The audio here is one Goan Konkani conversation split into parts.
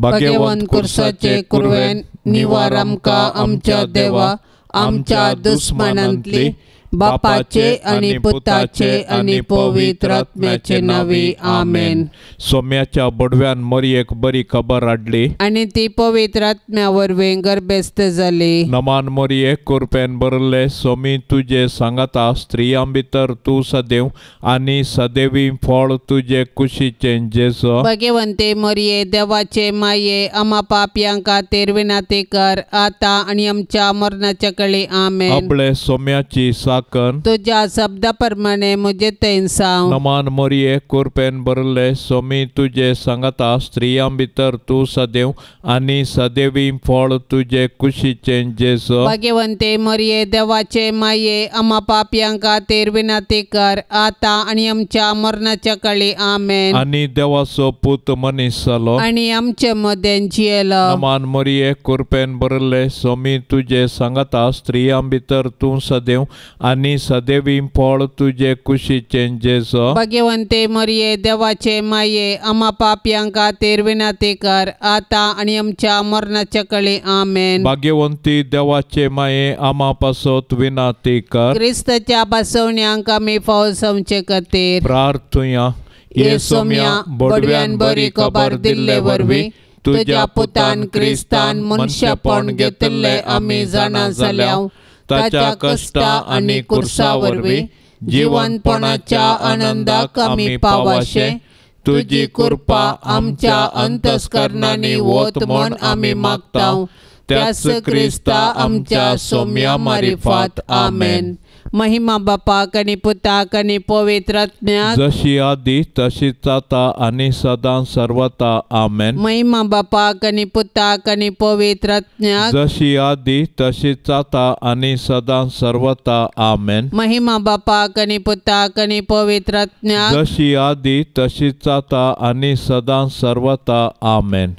भाग्यवंत कुर्साचे कुरवेन निवार आमकां आमच्या देवा आमच्या दुस्मानांतली बापाचे आनी पुताचे आनी पवित्र आत्म्याचे नांवी आमेन. सोम्याच्या बडव्यान मरयेक बरी खबर हाडली आनी ती पवित्र आत्म्या वरवीं गर्भेस्त जाली. नमान मरये कुरपेन भरले सोमी तुजे सांगाता स्त्रियां भितर तूं सदैव आनी सदैवी फळ तुजे कुशीचें जेजू. भगवंते मरये देवाचे माये आमा पापयां खातीर विनंती कर आतां आनी आमच्या मरणाच्या कळी आमेन. आपले सोम्याची साकन तुज्या शब्दा प्रमाणे म्हजे थंय साव. नमान मरये कुरपेन भरले सोमी तुजे सांगाता स्त्रियां भितर तूं सदैव आनी सदैवी फळ तुजे कुशीचें जेजू. भगवंते मरये देवाचे माये आमा पापयां खातीर विनंती कर आतां आनी आमच्या मरणाच्या कळी आमेन. आनी देवाचो पूत मनीस जालो आनी आमचे मदें जियेलो. नमान मरये कुरपेन भरले सोमी तुजे सांगाता स्त्रियां भितर तूं सदैव आनी सदैवी फळ तुजे कुशीचें जेजू. भगवंते मरये देवाचे माये आमा पापयां खातीर विनंती कर आतां आनी आमच्या मरणाच्या कळी आमेन. भाग्यवंती देवाचे माये आमा पासत विनंती कर. क्रिस्ताच्या बसवण्यांक आमी फावो जावचे खातीर प्रार्थुया. ये सोम्या बडव्यान बरी खबर दिल्ले वरवीं तुज्या पुतान क्रिस्तान मनशापण घेतिल्लें आमी जाणा जाल्या. ताच्या कश्टा आनी कुर्सा वरवीं जिवनपणाच्या आनंदाक आमी पावाशे तुजी कृपा आमच्या अंतस्करणांनी वत म्हण आमी मागता. त्याच क्रिस्ता आमच्या सोम्या मारिफात आमेन. महिमा बापाक आनी पुताक आनी पवित्र आत्म्याक जशी आदी तशीच आतां आनी सदां सर्वता आमेन. महिमा बापाक आनी पुताक आनी पवित्र आत्म्याक जशी आदी तशीच आतां आनी सदां सर्वता आमेन. महिमा बापाक आनी पुताक आनी पवित्र आत्म्याक जशी आदी तशीच आतां आनी सदां सर्वता आमेन.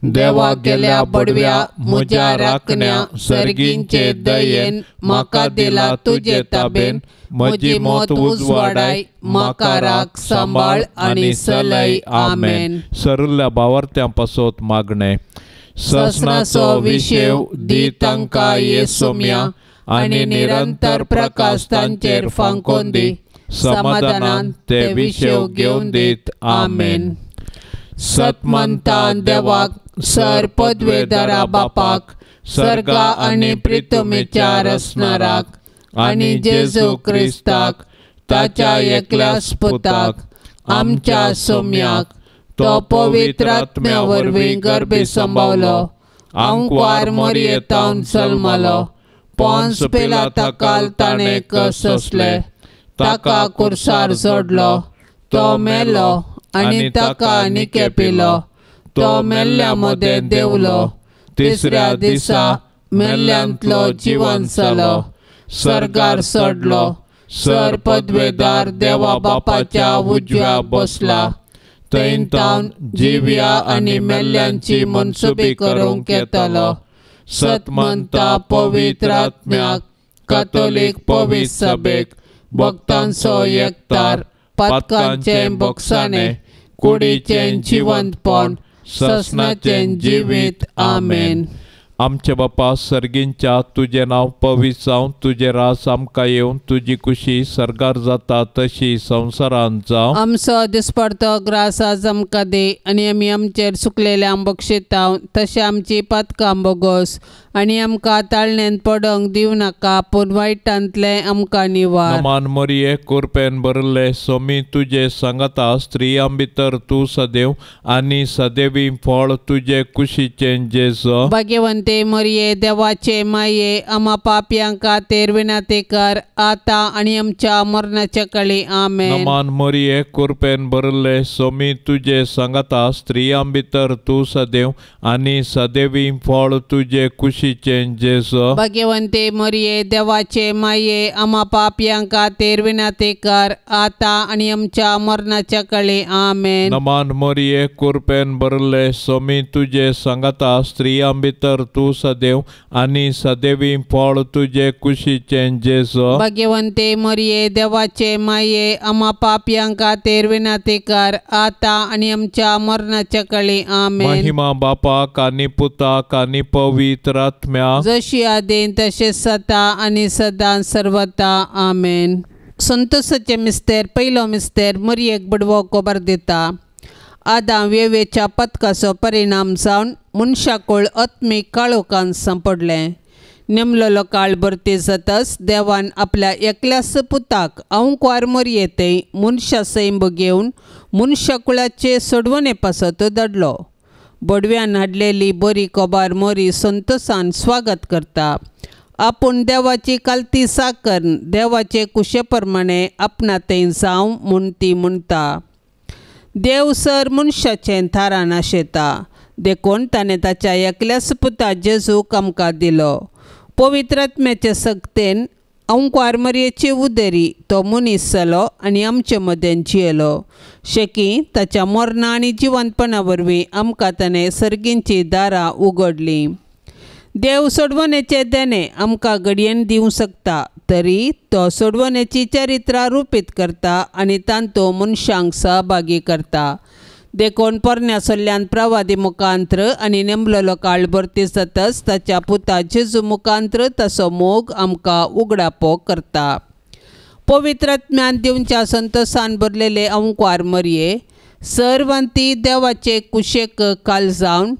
देवा गेल्या बडव्या म्हज्या राखण्या सर्गींचे दयेन म्हाका दिला तुजे ताबेन म्हजी मत उजवाडाय म्हाका राख सांबाळ आनी सलय आमेन. सरुल्ल्या भावार्थ्यां पासत मागणें. ससनाचो विशेव दी तांकां ये सोम्या आनी निरंतर प्रकाश तांचेर फांकोन दी. समाधानान ते विशेव घेवन दीत आमेन. सतमंतान देवाक सर पदवेदारा बापाक सर्गा आनी प्रितमेच्या रसणाराक आनी जेजू क्रिस्ताक ताच्या एकल्याच पुताक आमच्या सोम्याक तो पवित्र आत्म्या वरवीं गर्भे संभावलो आंकवार मोरयेतावन जल्मलो पोन्स पिलाता ताणें कससले ताका कुर्सार जोडलो तो मेलो आनी ताका निकेपिलो तो मेल्ल्या मदें देंवलो तिसऱ्या दिसा मेल्ल्यांतलो जिवन जालो सर्गार चडलो सर पदवेदार देवा बापाच्या उजव्या बसला थंय तावन जिव्या आनी मेल्ल्यांची मनसुबी करूंक येतलो. सतमंता पवित्र आत्म्याक कातोलीक पवित्र सभेक भक्तांचो एकतार पातकांचें बोगसाणें कुडीचें जिवंतपण ससनाचें जिवीत आमेन. आमचे बापा सर्गींच्या तुजें नांव पवित्र जावं तुजें रास आमकां येवन तुजी कुशी सर्गार जाता तशी संवसारांत जावं. आमचो दिसपडतो ग्रास आज आमकां दी आनी आमी आमचेर सुकलेल्या बक्षिता तशें आमची पातकां बोगोस आनी आमकां ताळण्यांत पडोंक दिवं नाका पूण वायटांतलें आमकां निवार. नमान मरये कुरपेन भरले सोमी तुजे सांगाता स्त्रियां भितर तूं सदैव आनी सदैवी फळ तुजे कुशीचें जेजू. भाग्यवंते मरये देवाचे माये आमा पापयां खातीर विनंती कर आतां आनी आमच्या मरणाच्या कळी आमेन. नमान मरये कुरपेन भरले सोमी तुजे सांगाता स्त्रियां भितर तूं सदैव आनी सदैवी फळ तुजे कुशीचें कुशीचें जेजू। भाग्यवंते मरिये देवाचे माये आमा पापयां खातीर विनंती कर आतां आनी आमच्या मरणाच्या काळी। आमेन। नमान मरिये कृपेन भरले स्वामी तुजे सांगाता स्त्रियां भितर तूं सदैव आनी सदैवी फळ तुजे कुशीचें जेजू। भाग्यवंते मरिये देवाचे माये आमा पापयां खातीर विनंती कर आतां आनी आमच्या मरणाच्या काळी। आमेन। महिमा बापाक आनी पुताक आनी पवित्र आत्म्याक, जशी आदीं तशें सदा आनी सदां सर्वता। आमेन। संतोषाचे मिस्तेर पयलो मिस्तेर मरियेक बडवो खबर दिता। आदां वेवेच्या पथकाचो परिणाम जावन मनशाकूळ आत्मीक काळोखान सांपडलें। नेमलेलो काळ भरती जातच देवान आपल्या एकल्याच पुताक अंकुर मरये थंय मनशा सैंब घेवन मनशाकुळाचे सोडवणे पासत धाडलो। बडव्यान हाडलेली बरी खबर मोरी संतोषान स्वागत करता। आपूण देवाची कालती साकर देवाचे कुशे प्रमाणे आपणा थंय जावं म्हूण ती म्हणटा। देव सर मनशाचें थारान आशेता देखून ताणें ताच्या एकल्याच पुता जेजूक आमकां दिलो। पवित्र आत्म्याचे सक्तेन अंकुर मरयेची उदरी तो मनीस जालो आनी आमचे मदें जियेलो। शेकी ताच्या मरणा आनी जिवंतपणा वरवीं आमकां ताणें सर्गींची दारां उगडलीं। देव सोडवणेचे देणे आमकां घडयेन दिवंक शकता तरी तो सोडवणेची चरित्रां रुपीत करता आनी तांतूं मनशांक सहभागी करता। देखून पोरण्या सल्ल्यान प्रवादी मुखांत्र आनी नेमलेलो काळ भरती जातच ताच्या पुता जेजू मुखांत्र ताचो मोग आमकां उगडापो करता। पवित्र आत्म्यान दिवच्या संतोषान भरलेले अंकुर मरये सर्वांती देवाचे कुशेक काल जावन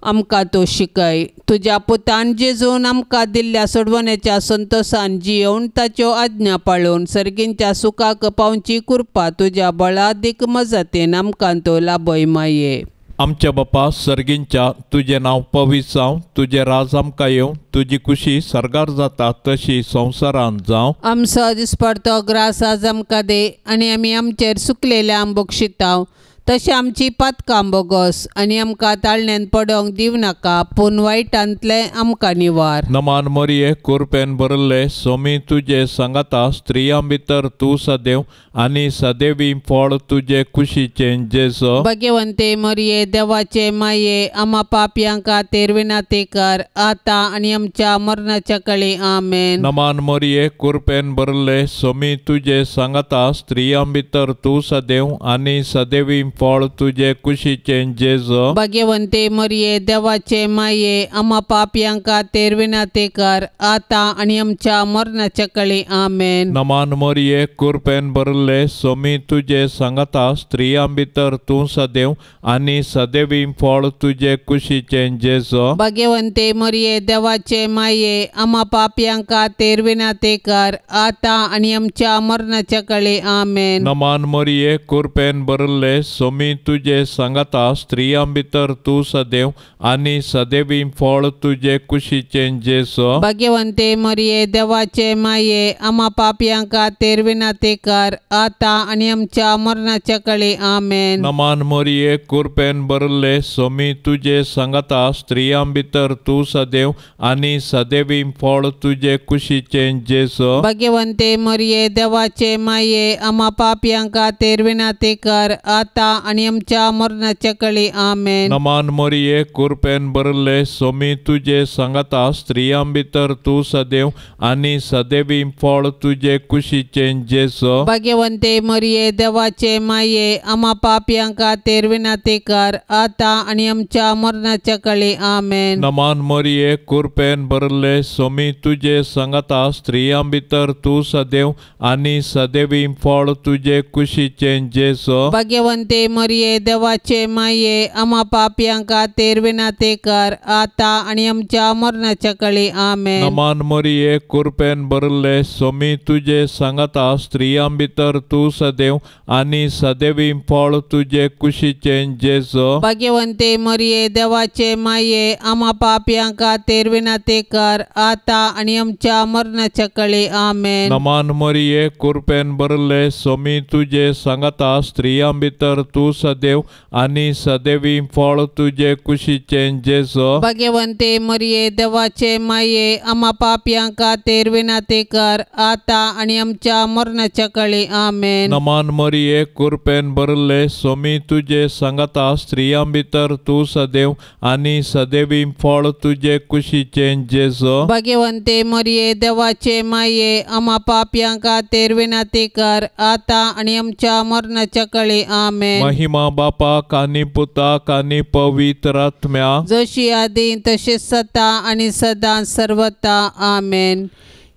आमकां तो शिकय। तुज्या पुतान जेजून आमकां दिल्ल्या सोडवणेच्या संतोषान जियोवन ताच्यो आज्ञा पाळून सर्गींच्या सुखाक पावची कृपा तुज्या बळादीक मजतीन आमकां तो लाभय माये। आमच्या बापा सर्गींच्या तुजें नांव पवित्र जावं, तुजें राज आमकां येवं, तुजी कुशी सर्गार जाता तशी संवसारांत जावं। आमचो दिसपडतो ग्रास आज आमकां दे आनी आमी आमचेर सुकलेल्या आंबोक शिताव तशें आमची पातकां बोगस आनी आमकां ताळण्यान पडोंक दिवं नाका पूण वायटांतलें आमकां निवार। नमान मरिये कृपेन भरले स्वामी तुजे सांगाता स्त्रियां भितर तूं सदैव आनी सदैवी फळ तुजे कुशीचें जेजू। भाग्यवंते मरिये देवाचे माये आमा पापयां खातीर विनंती कर आतां आनी आमच्या मरणाच्या काळी। आमेन। नमान मरिये कृपेन भरले स्वामी तुजे सांगाता स्त्रियां भितर तूं सदैव आनी सदैवी फळ तुजे कुशीचें जेजू। भाग्यवंते मरिये देवाचे माये आमा पापयां खातीर विनंती कर आतां आनी आमच्या मरणाच्या काळी। आमेन। नमान मरिये कृपेन भरले स्वामी तुजे सांगाता स्त्रियां भितर तूं सदैव आनी सदैवी फळ तुजे कुशीचें जेजू। भाग्यवंते मरिये देवाचे माये आमा पापयां खातीर विनंती कर आतां आनी आमच्या मरणाच्या काळी। आमेन। नमान मरिये कृपेन भरले स्वामी तुजे सांगाता स्त्रियां भितर तूं सदैव आनी सदैवी फळ तुजे कुशीचें जेजू। भाग्यवंते मरिये देवाचे माये आमा पापयां खातीर विनंती कर आतां आनी आमच्या मरणाच्या काळी। आमेन। नमान मरिये कृपेन भरले स्वामी तुजे सांगाता स्त्रियां भितर तूं सदैव आनी सदैवी फळ तुजे कुशीचें जेजू। भाग्यवंते मरिये देवाचे माये आमा पापयां खातीर विनंती कर आतां आनी आमच्या मरणाच्या काळी। आमेन। नमान मरिये कृपेन भरले स्वामी तुजे सांगाता स्त्रियां भितर तूं सदैव आनी सदैवी फळ तुजे कुशीचें जेजू। भाग्यवंते मरिये देवाचे माये आमा पापयां खातीर विनंती कर आतां आनी आमच्या मरणाच्या काळी। आमेन। नमान मरिये कृपेन भरले स्वामी तुजे सांगाता स्त्रियां भितर तूं सदैव आनी सदैवी फळ तुजे कुशीचें जेजू। भाग्यवंते मरिये देवाचे माये आमा पापयां खातीर विनंती कर आतां आनी आमच्या मरणाच्या काळी। आमेन। नमान मरिये कृपेन भरले स्वामी तुजे सांगाता स्त्रियां भितर तूं सदैव आनी सदैवी फळ तुजे कुशीचें जेजू। भाग्यवंते मरिये देवाचे माये आमा पापयां खातीर विनंती कर आतां आनी आमच्या मरणाच्या काळी। आमेन। नमान मरिये कृपेन भरले स्वामी तुजे सांगाता स्त्रियां भितर तूं सदैव आनी सदैवी फळ तुजे कुशीचें जेजू। भाग्यवंते मरिये देवाचे माये आमा पापयां खातीर विनंती कर आतां आनी आमच्या मरणाच्या काळी। आमेन। नमान मरिये कृपेन भरले स्वामी तुजे सांगाता स्त्रियां भितर तूं सदैव आनी सदैवी फळ तुजे कुशीचें जेजू। भाग्यवंते मरिये देवाचे माये आमा पापयां खातीर विनंती कर आतां आनी आमच्या मरणाच्या काळी। आमेन। महिमा बापाक आनी पुताक आनी पवित्र आत्म्याक जशी आदी तशी सदा आनी सदां सर्वता। आमेन।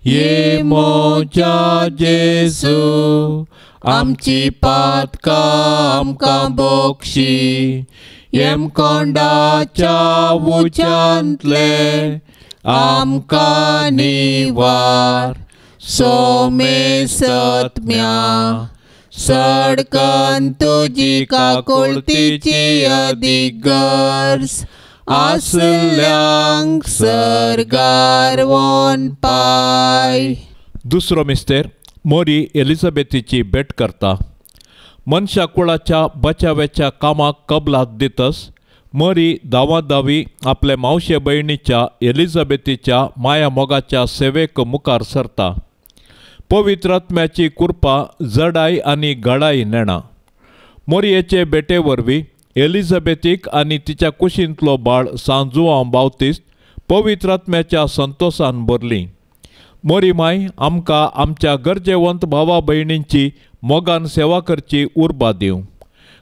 ये म्हज्या जेजू आमची पातकां आमकां बक्षी यमकोंडाच्या उज्यांतले आमकां निवार सोमेसत्म्या सडकन तुजी काकुळतीची अदीक गरज आसल्यांक सर्गार वोन पाय। दुसरो मिस्तेर मोरी एलिझाबेथीची भेट करता। मनशा कुळाच्या बचाव्याच्या कामाक कबलात दितस मरी धांवाधावी आपले मावशे भयणीच्या एलिझाबेथीच्या माया मोगाच्या सेवेक मुखार सरता। पवित्र आत्म्याची कृपा जडाय आनी घडाय नेणा। मोरयेचे भेटे वरवीं एलिझाबेथीक आनी तिच्या कुशींतलो बाळ सांत जुआंव बावतिस्त पवित्र आत्म्याच्या संतोसान भरली। मोरी माय आमकां आमच्या गरजेवंत भावा भयणींची मोगान सेवा करची उर्बा दिवं।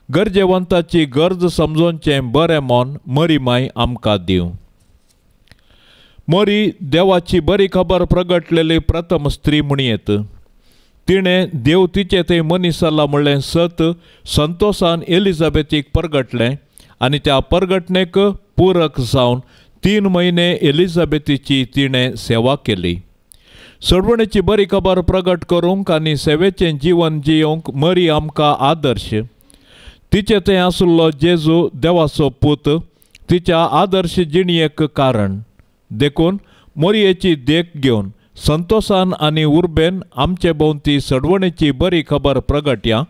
गरजेवंताची गरज समजोवचें बरें मन मरी माय आमकां दिवं। मरी देवाची बरी खबर प्रगटलेली प्रथम स्त्री म्हणयेत। तिणें देव तिचे थंय मनीस जाला म्हणलें सत संतोसान एलिझाबेथीक परगटलें आनी त्या परगटणेक पुरक जावन 3 म्हयने एलिझाबेथीची तिणें सेवा केली। सोडवणेची बरी खबर प्रगट करूंक आनी सेवेचें जीवन जियोवंक मरी आमकां आदर्श। तिचे थंय आशिल्लो जेजू देवाचो पूत तिच्या आदर्श जिणयेक कारण। देखून मोरयेची देख घेवन संतोसान आनी उर्बेन आमचे भोंवती सडवणेची बरी खबर प्रगटया।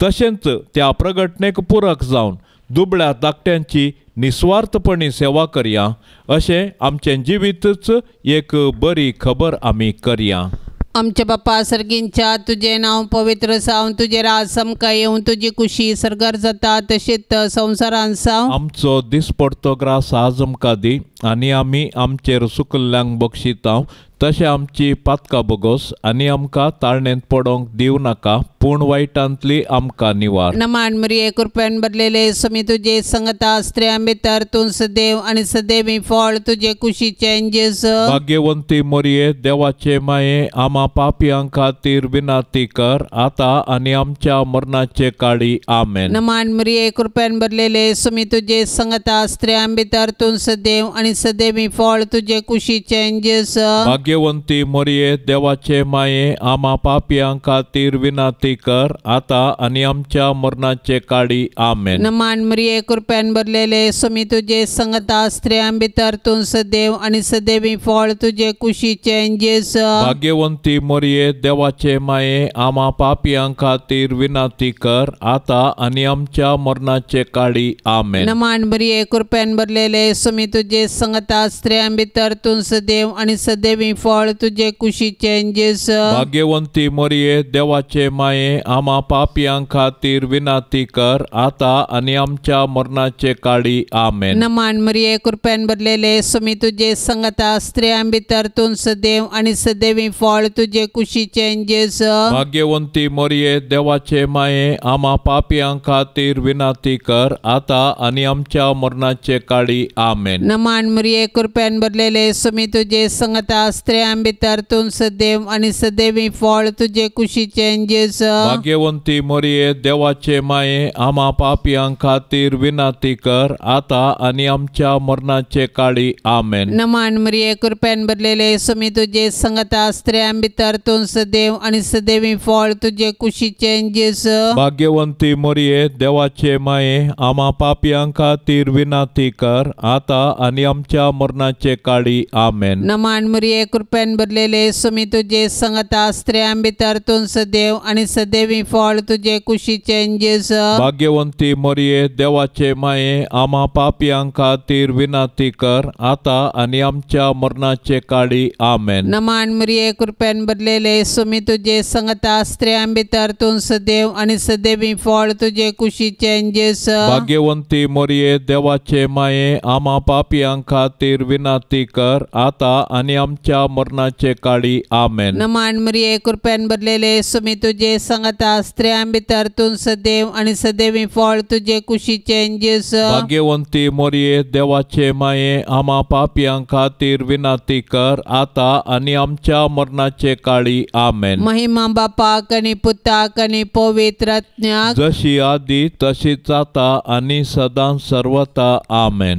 तशेंच त्या प्रगटणेक पुरक जावन दुबळ्या धाकट्यांची निस्वार्थपणी सेवा करया अशें आमचें जिवीतच एक बरी खबर आमी करया। आमच्या बापा सर्गींच्या तुजें नांव पवित्र जावं, तुजें राज आमकां येवं, तुजी कुशी सर्गार जाता तशीच संवसारांत जावं। आमचो दिसपडतो ग्रास आज आमकां दी आनी आमी आमचेर सुकल्ल्यांक बक्षितांव तशें आमची पातकां बोगोस आनी आमकां ताळणेंत पडोंक दिवं नाका पूण वायटांतली आमकां निवार। नमान मरिये कृपेन भरलेले स्वामी तुजे संगता स्त्रियां भितर तूं सदैव आनी सदैवी फळ तुजे कुशीचें जेजू। भाग्यवंती मरिये देवाचे माये आमा पापयां खातीर विनंती कर आतां आनी आमच्या मरणाचे काळी। आमेन। नमान मरिये कृपेन भरलेले स्वामी तुजे संगता स्त्रियां भितर तूं सदैव आनी सदैवी फळ तुजे कुशीचें जेजू। भाग्यवंती मरिये देवाचे माये आमा पापयां खातीर विनंती कर आतां आनी आमच्या मरणाचे काळी। आमेन। नमान मरिये कृपेन भरलेले स्वामी तुजे संगता स्त्रियां भितर तूं सदैव आनी सदैवी फळ तुजे कुशीचें जेजू। भाग्यवंती मरिये देवाचे माये आमा पापयां खातीर विनंती कर आतां आनी आमच्या मरणाचे काळी। आमेन। नमान मरिये कृपेन भरलेले स्वामी तुजे संगता स्त्रियां भितर तूं सदैव आनी सदैवी फळ तुजे कुशीचें जेजू। भाग्यवंती मरिये देवाचे माये आमा पापयां खातीर विनंती कर आतां आनी आमच्या मरणाचे काळी। आमेन। नमान मरिये कृपेन भरलेले स्वामी तुजे संगता स्त्रियां भितर तूं सदैव आनी सदैवी फळ तुजे कुशीचें जेजू। भाग्यवंती मरिये देवाचे माये आमा पापयां खातीर विनंती कर आतां आनी आमच्या मरणाचे काळी। आमेन। नमान मरिये कृपेन भरलेले स्वामी तुजे संगता स्त्रियां भितर तूं सदैव आनी सदैवी फळ तुजे कुशीचें जेजू। भाग्यवंती मरिये देवाचे माये आमा पापयां खातीर विनंती कर आतां आनी आमच्या मरणाचे काळी। आमेन। नमान मरिये कृपेन भरलेले स्वामी तुजे संगता स्त्रियां भितर तूं सदैव आनी सदैवी फळ तुजे कुशीचें जेजू। भाग्यवंती मरिये देवाचे माये आमा पापयां खातीर विनंती कर आतां आनी आमच्या मरणाचे काळी। आमेन। नमान मरिये कृपेन भरलेले सुमी तुजे संगता स्त्रियां भितर तूं सदैव आनी सदैवी फळ तुजे कुशीचें जेजू. भाग्यवंती मरिये देवाचे माये आमा पापयां खातीर विनंती कर आता आनी आमच्या मरणाचे काळी. आमेन. नमान मरिये कृपेन भरलेले सुमी तुजे संगता स्त्रियां भितर तूं सदैव आनी सदैवी फळ तुजे कुशीचें जेजू. भाग्यवंती मरिये देवाचे माये आमा पापयां खातीर विनंती कर आता आनी आमच्या मरणाचे काळी. आमेन. नमान मरिये कृपेन भरलेले सुमी तुजे संगता स्त्रियां भितर तूं सदैव आनी सदैवी फळ तुजे कुशीचें जेजू. भाग्यवंती मरिये देवाचे माये आमा पापयां खातीर विनंती कर आता आनी आमच्या मरणाचे काळी. आमेन. महिमा बापाक आनी पुताक आनी पवित्र आत्म्याक, जशी आदी तशीच आता आनी सदां सर्वता. आमेन.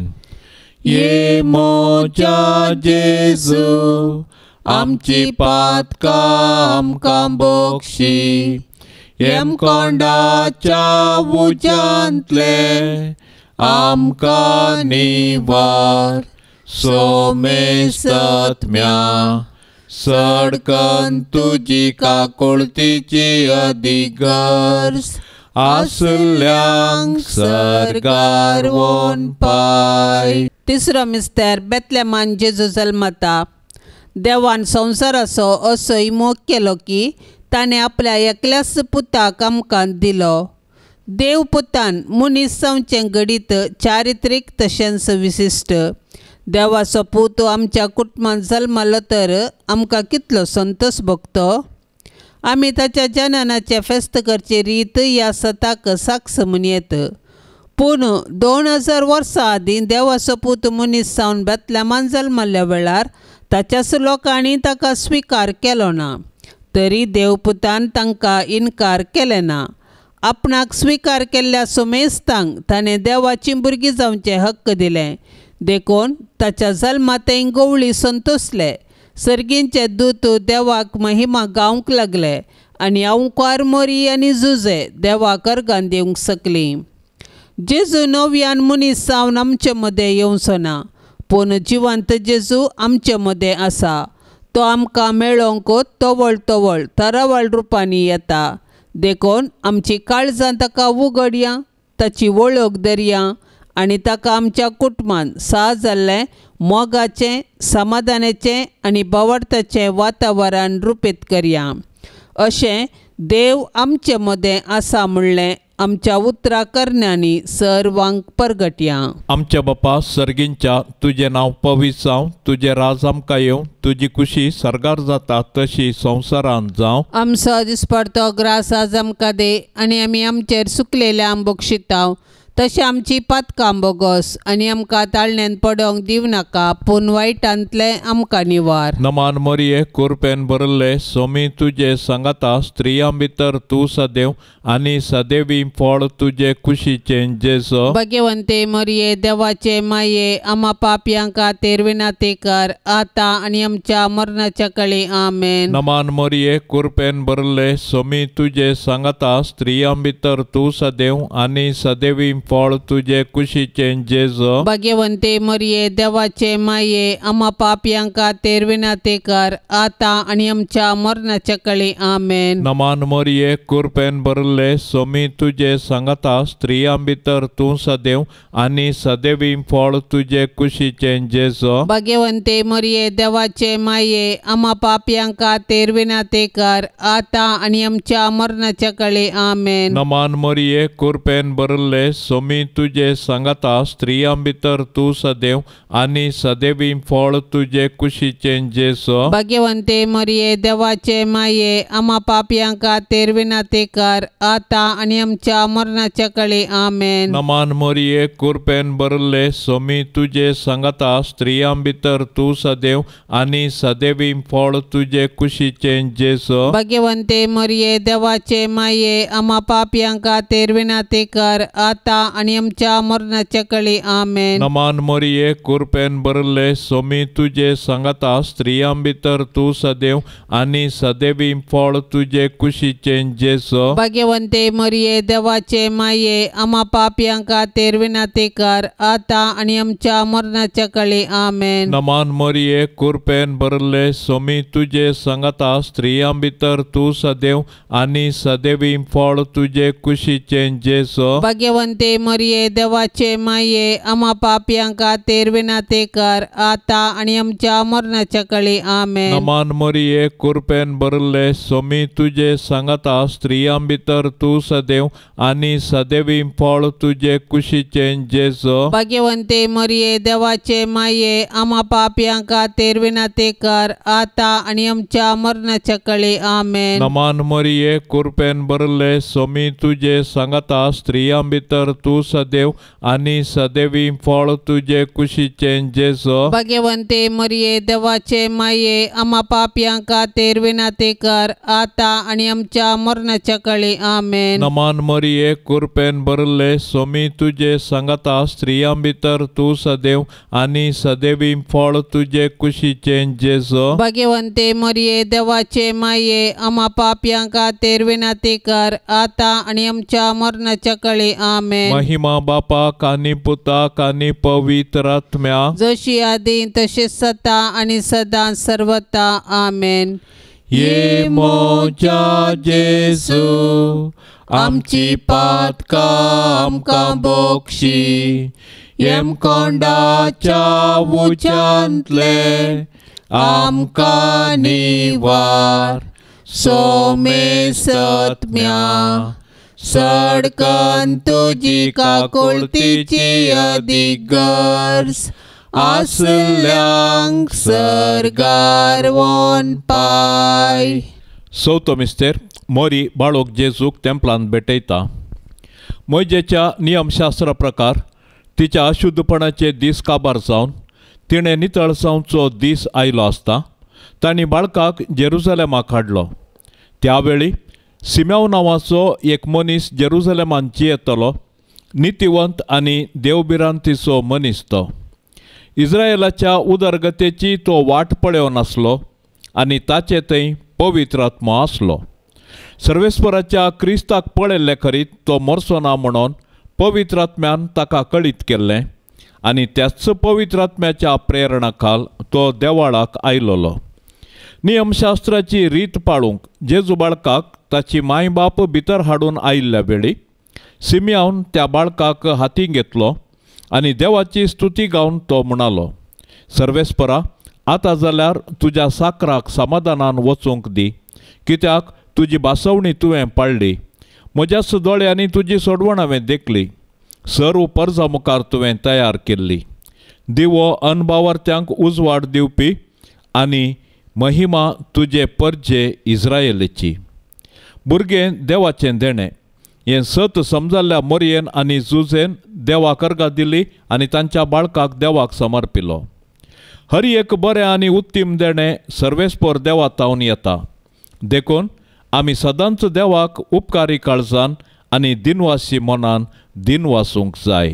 ये मोजा जेजू आमची पातकां आमकां बोक्षी, यमकोंडाच्या उज्यांतले आमकां निवार, सोमेस्तत्म्या सडकन तुजी काकुळतीची अधिगर्ज आसल्यांक सर्गार वोन पाय. तिसरो मिस्तर बेतलेमान जेजू जल्मता. देवान संवसाराचो असोय मोग केलो की ताणें आपल्या एकल्याच पुताक आमकां दिलो. देव पुतान मनीस जावचें घडीत चारित्रीक तशेंच विशिश्ट. देवाचो पूत आमच्या कुटुंबांत जल्मलो तर आमकां कितलो संतोश भोगतो. आमी ताच्या जननाचें फेस्त करची रीत ह्या सताक साक्ष म्हणयेत. पूण 2000 वर्सां आदीं देवाचो पूत मनीस जावन बेतलेमान जल्मल्ल्या वेळार ताच्याच लोकांनी ताका स्विकार केलो ना, तरी देवपुतान तांकां इनकार केले ना. आपणाक स्विकार केल्ल्या सुमेस्तांक ताणें देवाचीं भुरगीं जावचें हक्क दिलें. देखून ताच्या जल्मांत गवळी संतोसले. सर्गींचे दूत देवाक महिमा गावंक लागले आनी अंवकार मोरी आनी जुजे देवाक अर्गां दिवंक शकलीं. जेजू नव्यान मनीस जावन आमचे मदें येवचो ना, पूण जिवंत जेजू आमचे मदें आसा. तो आमकां मेळोवंक तवळ तवळ तरावळ रुपांनी येता. देखून आमची काळजां ताका उगडया, ताची वळख धरया आनी ताका आमच्या कुटुंबान सा जाल्लें मोगाचें, समाधानाचें आनी भावार्थाचें वातावरण रुपीत करया. अशें देव आमचे मदें आसा म्हणलें आमच्या उतरा करण्यांनी सर्वांक परगटया. आमच्या बापा सर्गींच्या तुजें नांव पवित्र जावं, तुजें राज आमकां येवं, तुजी कुशी सर्गार जाता तशी संवसारांत जावं. आमचो दिसपडतो ग्रास आज आमकां दे आनी आमी आमचेर सुकलेल्या बक्षितांव तशें आमची पातकां बोगस आनी आमकां ताळण्यान पडोवंक दिवं नाका, पूण वायटांतलें आमकां निवार. नमान मरिये कुरपेन भरले सोमी तुजे सांगाता, स्त्रियां भितर तूं सदैव आनी सदैवी फळ तुजे कुशीचें जेजू. भाग्यवंते मरिये देवाचे माये आमा पापयां खातीर विनंती कर आतां आनी आमच्या मरणाच्या कळी. आमेन. नमान मरिये कुरपेन भरले सोमी तुजे सांगाता, स्त्रियां भितर तूं सदैव आनी सदैवी फळ तुजे कुशीचें जेजू. भाग्यवंते मरिये देवाचे माये आमा पापयां खातीर विनंती कर आतां आनी आमच्या मरणाच्या कळी. आमेन. नमान मरिये कुरपेन भरले सोमी तुजे सांगाता, स्त्रियां भितर तूं सदैव आनी सदैवी फळ तुजे कुशीचें जेजू. भाग्यवंते मरिये देवाचे माये आमा पापयां खातीर विनंती कर आतां आनी आमच्या मरणाच्या कळी. आमेन. नमान मरिये कुरपेन भरले सोमी तुजे सांगाता, स्त्रियां भितर तूं सदैव आनी सदैवी फळ तुजे कुशीचें जेजू. भाग्यवंते मरिये देवाचे माये आमा पापयां खातीर विनंती कर आतां आनी आमच्या मरणाच्या कळी. आमेन. नमान मरिये कुरपेन भरले सोमी तुजे सांगाता, स्त्रियां भितर तूं सदैव आनी सदैवी फळ तुजे कुशीचें जेजू. भाग्यवंते मरिये देवाचे माये आमा पापयां खातीर विनंती कर आतां आनी आमच्या मरणाच्या कळी. आमेन. नमान मोरये कुरपेन भरले सोमी तुजे सांगाता स्त्रियां भितर तूं सदैव आनी सदैवी फळ तुजे कुशीचें जेजू. भाग्यवंते मरिये देवाचे माये आमा पापयां खातीर विनंती कर आतां आनी आमच्या मरणाच्या कळी. आमेन. नमान मोरये कुरपेन भरले सोमी तुजे सांगाता स्त्रियां भितर तूं सदैव आनी सदैवी फळ तुजे कुशीचें जेजू. भाग्यवंते मरिये देवाचे माये आमा पापयां खातीर विनंती कर आतां आनी आमच्या मरणाच्या कळी. आमेन. नमान मोरये कुरपेन भरले सोमी तुजे सांगाता स्त्रियां भितर तूं सदैव आनी सदैवी फळ तुजे कुशीचें जेजू. भाग्यवंते मरिये देवाचे माये आमा पापयां खातीर विनंती कर आतां आनी आमच्या मरणाच्या कळी. आमेन. नमान मोरये कुरपेन भरले सोमी तुजे सांगाता स्त्रियां भितर तूं सदैव आनी सदैवी फळ तुजे कुशीचें जेजू. भाग्यवंते मरिये देवाचे माये आमा पापयां खातीर विनंती कर आतां आनी आमच्या मरणाच्या कळी. आमेन. नमान मोरये कुरपेन भरले सोमी तुजे सांगाता स्त्रियां भितर तूं सदैव आनी सदैवी फळ तुजे कुशीचें जेजू. भाग्यवंते मरिये देवाचे माये आमा पापयां खातीर विनंती कर आतां आनी आमच्या मरणाच्या कळी. आमेन. महिमा बापाक आनी पुताक आनी पवित्र आत्म्याक, जशी आदी तशी सता आनी सदां सर्वता. आमेन. ये म्हज्या जेजू आमची पातकां आमकां बक्षी येमकोंडाच्या उज्यांतले आमकां निवार सोमेसत्म्या सडकन तुजी काकुळतीची अदीक गरज आसल्यांक सर्गार वोन पाय. चवथो मिस्तेर मोरी बाळोक जेजूक तेंपलान भेटयता. मोयजेच्या नियमशास्त्रा प्रकार तिच्या अशुद्धपणाचे दीस काबार जावन तिणें नितळ जावचो दीस आयलो आसता तांणी बाळकाक जेरुजलेमाक हाडलो. त्या वेळी सिम्याव नांवाचो एक मनीस जेरुजलेमान जियेतलो, नितिवंत आनी देवभिरांतीचो मनीस तो. इस्रायलाच्या उदरगतेची तो वाट पळोवन आसलो आनी ताचे थंय पवित्र आत्मो आसलो. सर्वेस्पराच्या क्रिस्ताक पळयल्ले खरीत तो मरचो ना म्हणून पवित्र आत्म्यान ताका कळीत केल्लें आनी त्याच पवित्र आत्म्याच्या प्रेरणा खाल तो देवाळाक आयलोलो. नियमशास्त्राची रीत पाळूंक जेजू बाळकाक ताची माय बाप भितर हाडून आयिल्ल्या वेळी सिमियान त्या बाळकाक हाती घेतलो आनी देवाची स्तुती गावन तो म्हणालो, सर्वेस्परा आतां जाल्यार तुज्या साकराक समाधानान वचूंक दी, कित्याक तुजी भासवणी तुवें पाळ्ळी, म्हज्याच दोळ्यांनी तुजी सोडवण हांवें देखली, सर्व परजा मुखार तुवें तयार केल्ली, दिवो अनबावर्त्यांक उजवाड दिवपी आनी महिमा तुजे परजे इस्रायलाची. भुरगें देवाचें देणें हें सत समजाल्ल्या मोरयेन आनी जुजेन देवाक अर्गां दिली आनी तांच्या बाळकाक देवाक समर्पिलो. हर एक बरें आनी उत्तीम देणें सर्वेस्पर देवा तावन येता, देखून आमी सदांच देवाक उपकारी काळजान आनी दिनवासी मनान दिनवासूंक जाय.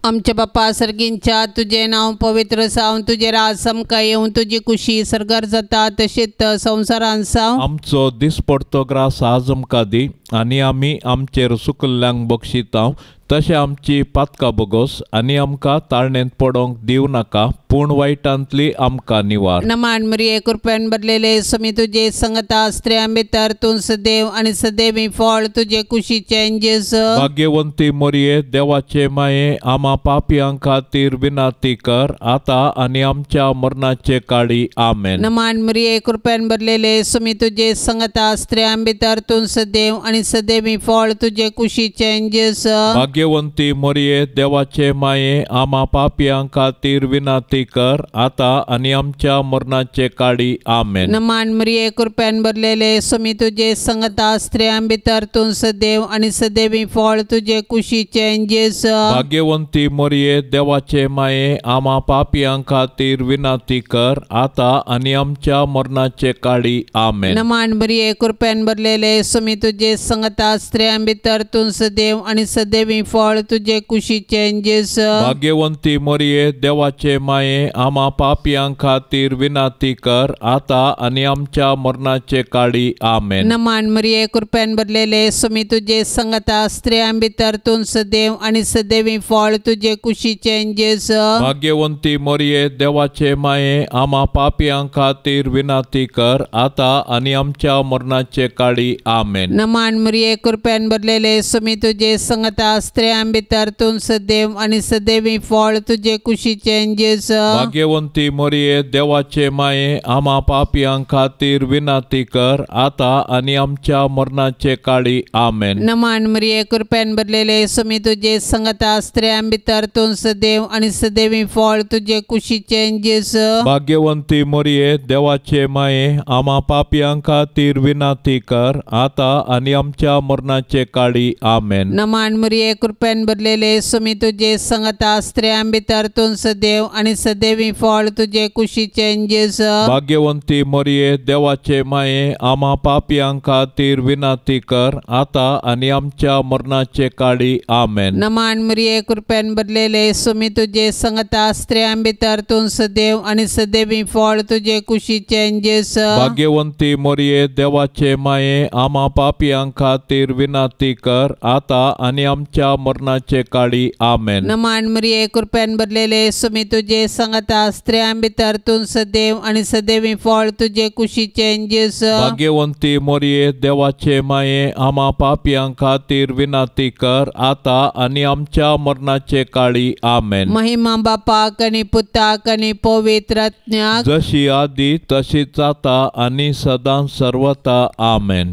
आमच्या बापा सर्गींच्या तुजें नांव पवित्र जावं, तुजें राज आमकां येवं, तुजी कुशी सर्गार जाता तशीच संवसारान जावं. आमचो दिसपडतो ग्रास आज आमकां दी आनी आमी आमचेर सुकल्ल्यांक बक्षितांव तशें आमची पातकां बोगोस आनी आमकां ताळणेंत पडोंक दिवं नाका, पूण वायटांतली आमकां निवार. नमान मरिये कृपेन भरलेले स्वामी तुजे संगता, स्त्रियां भितर तूं सदैव आनी सदैवी फळ तुजे कुशीचें जेजू. भाग्यवंती मरिये देवाचे माये आमा पापयां खातीर विनंती कर आतां आनी आमच्या मरणाचे काळी. आमेन. नमान मरिये कृपेन भरलेले स्वामी तुजे संगता, स्त्रियां भितर तूं सदैव आनी सदैवी फळ तुजे कुशीचें जेजू. भाग्यवंती मरिये देवाचे माये आमा पापयां खातीर विनंती कर आता आनी आमच्या मरणाचे काळी आमेन। नमान मरिये कृपेन भरलेले स्वामी तुजे संगता स्त्रियां भितर तूं सदैव आनी सदैवी फळ तुजे कुशीचें जेजू। भाग्यवंती मरिये देवाचे माये आमा पापयां खातीर विनंती कर आता आनी आमच्या मरणाचे काळी आमेन। नमान मरिये कृपेन भरलेले स्वामी तुजे संगता स्त्रियां भितर तूं सदैव आनी सदैवी फळ तुजे कुशीचें जेजू। भाग्यवंती मरिये देवाचे माये आमा पापयां खातीर विनंती कर आता आनी आमच्या मरणाचे काळी आमेन। नमान मरिये कृपेन भरलेले स्वामी तुजे संगता स्त्रियां भितर तूं सदैव आनी सदैवी फळ तुजे कुशीचें जेजू। भाग्यवंती मरिये देवाचे माये आमा पापयां खातीर विनंती कर आता आनी आमच्या मरणाचे काळी आमेन। नमान मरिये कृपेन भरलेले स्वामी तुजे संगता स्त्रियां भितर तूं सदैव आनी सदैवी फळ तुजे कुशीचें जेजू। भाग्यवंती मरिये देवाचे माये आमा पापयां खातीर विनंती कर आता आनी आमच्या मरणाचे काळी आमेन। नमान मरिये कृपेन भरलेले स्वामी तुजे संगता स्त्रियां भितर तूं सदैव आनी सदैवी फळ तुजे कुशीचें जेजू। भाग्यवंती मरिये देवाचे माये आमा पापयां खातीर विनंती कर आता आनी आमच्या मरणाचे काळी आमेन। नमान मरिये कृपेन भरलेले स्वामी तुजे संगता स्त्रियां भितर तूं सदैव आनी सदैवी फळ तुजे कुशीचें जेजू। भाग्यवंती मरिये देवाचे माये आमा पापयां खातीर विनंती कर आता आनी आमच्या मरणाचे काळी आमेन। नमान मरिये कृपेन भरलेले स्वामी तुजे संगता स्त्रियां भितर तूं सदैव आनी सदैवी फळ तुजे कुशीचें जेजू। भाग्यवंती मरिये देवाचे माये आमा पापयां खातीर विनंती कर आता आनी आमच्या मरणाचे काळी आमेन। नमान मरिये कृपेन भरलेले स्वामी तुजे संगता स्त्रियां भितर तूं सदैव आनी सदैवी फळ तुजे कुशीचें जेजू। भाग्यवंती मरिये देवाचे माये आमा पापयां खातीर विनंती कर आता आनी आमच्या मरणाचे काळी आमेन। महिमा बापाक आनी पुताक आनी पवित्र आत्म्याक, जशी आदी तशीच आता आनी सदां सर्वता आमेन।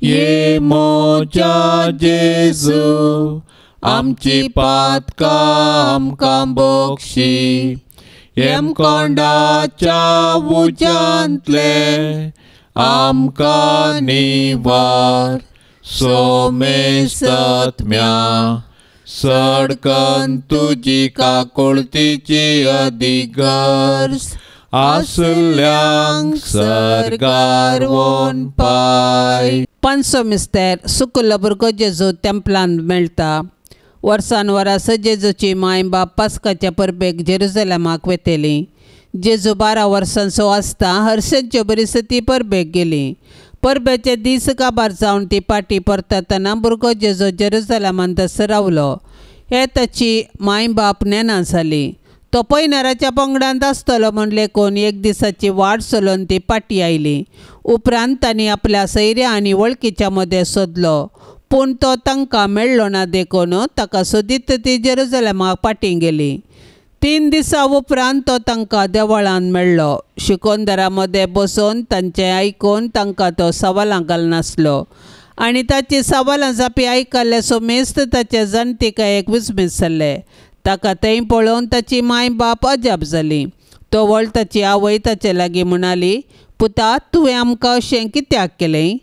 ये मोजा जेजू आमची पातकां आमकां बक्षी, यमकोंडाच्या उज्यांतले आमकां निवार, सोमेसत्म्या सडकन तुजी काकुळतीची अधिगर्ज आसल्यांक सर्गार वोन पाय। 500 मिस्तेर सुकुल्लो भुरगो जेजू तेंपलान मेळटा। वर्सान वरां जेजूची माय बाप पास्काच्या परबेक जेरुजलेमाक वेतेली। जेजू 12 वर्सांचो आसता हर्षांच्यो बरीच ती परबेक गेली। परबेचे दीस काबार जावन ती पाटी परततना भुरगो जेजू जेरुजलेमांत रावलो हे ताची माय बाप नेना जाली। तो पयनाराच्या पंगडांत आसतलो म्हूण लेखून एक दिसाची वाट चलोवन ती पाटी आयली। उपरांत तांणी आपल्या सैऱ्या आनी वळखीच्या मदें सोदलो पूण तो तांकां मेळ्ळो ना देखून ताका सोदीत ती जेरुजलेमाक पाटी गेली। 3 दिसां उपरांत तो तांकां देवळान मेळ्ळो। शिकोंदरा मदें बसून तांचें आयकून तांकां तो सवालां घालनासलो आनी ताची सवालां जापी आयकल्ले सोमेस्त ताचे जाणटिकायेक विस्मीत जाल्ले। ताका थंय पळोवन ताची माय बाप अजाप जाली। तो व्हड ताची आवय ताचे लागीं म्हणाली, पुता तुवें आमकां अशें कित्याक केलें?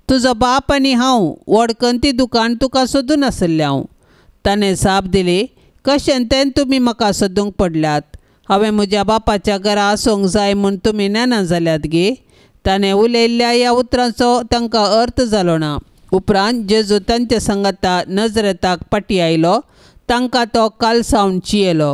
तुजो बाप आनी हांव वडकंती दुकान तुका सोदून आसलें हांव। ताणें जाप दिली, कशें तें तुमी म्हाका सोदूंक पडल्यात? हांवें म्हज्या बापाच्या घरा आसूंक जाय म्हूण तुमी नेना जाल्यात गे? ताणें उलयल्ल्या ह्या उतरांचो तांकां अर्थ जालो ना। उपरांत जेजू तांचे संगता नजरेताक पाटी आयलो। तांकां तो काल सावन चियेलो